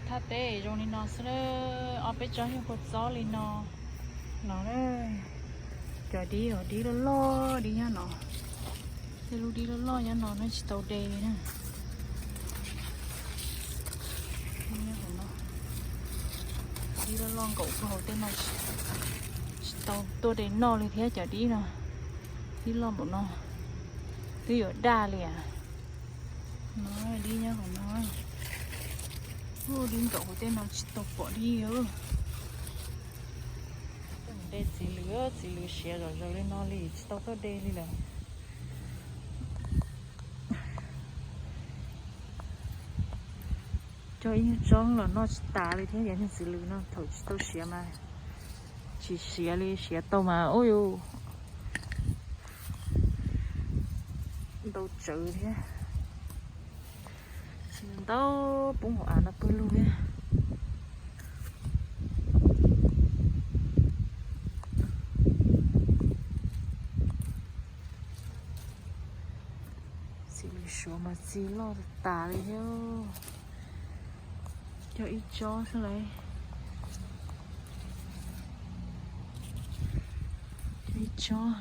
Thaj teb zoo li no xwb, ob peb tsob nyuag kua txob li no. No, cov dib, dib loj loj, dib nyob no. Tej lub dib loj loj nyob no, no tsis tau de li na. Dib loj loj nkaum puag hauv tej no, tsis tau tuaj de noj li thiab cov dib no. Dib loj npaum no, twb yuav daj li as. No, dib nyob hauv no. Dib nkaum hauv tej no tsis tau pom dib. De txiv lws, txiv lws siav zom zaws li no li tsis tau tuaj de li lawm. Cog ib nyuag tsob los noj tsis tas li thiab, yog niag txiv lws no thaum tsis tau siav mas tsis siav li, siav tau mas ub yus ntau tsawv thiab. Tsis ntau, poob hauv av no pawg lug thiab. Txiv lws suav mas txi loj tas li thiab. Cog ib tsob xwb lauj. Cog ib tsob.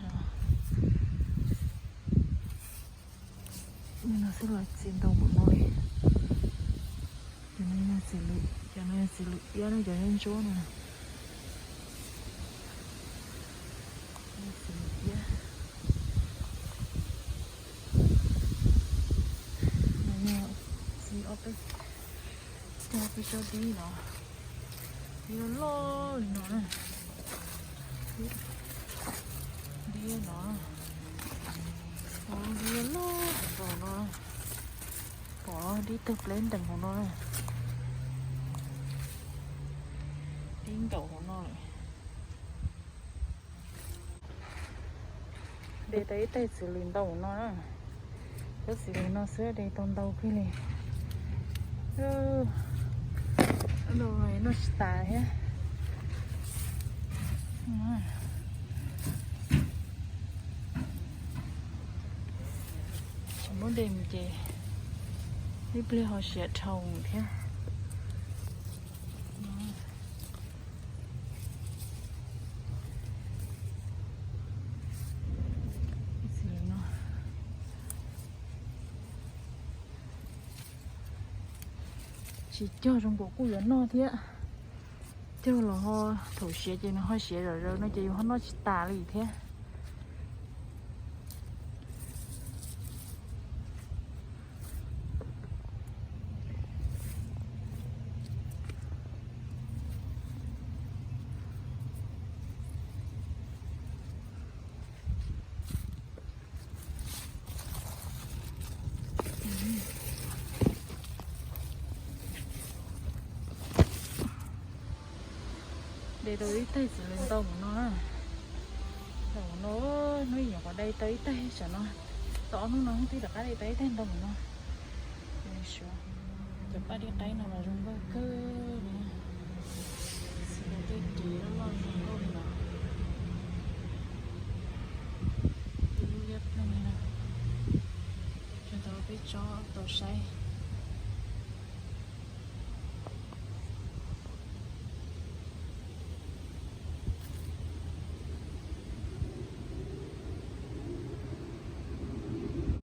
No xwb los txi ntau npaum no li. Cov no yog txiv lws, cov no yog txiv lws iab na, cov ntsuab ntsuab no. Txiv lws iab. No yog txiv ob peb, cog ob peb tsob dib no. Dib loj li no na. Dib no, dib loj nkaus no. Pom dib tawg pleb ntees hauv no na. Dib nkaum hauv no lawm. De tau ib taig txiv lws ntau no na. Cov txiv lws no xwb de tau ntau kawg li. Noj tsis tas thiab. Tsis muab de mus ces ib pliag ho siav dhau thiab. Tsis cog zoo nkaus kuj yuav noj thiab. Cog los ho thaum siav ces nws ho siav zom zaws no ces yus ho noj tsis tas li thiab. De tau ib taig txiv lws ntau mus no na. Ntau mus no, hnub ib nyuam qhuav de tau ib taig tsam no. Tau ob hnub no twb rov qab de tau ib taig ntau mus no. Cov paj dib qaib no los zoo nkauj kawg li. Xws li tej kev loj loj zoo nkauj li no. Ib lub liab ploog li no. Cog tau peb tsob tau saib.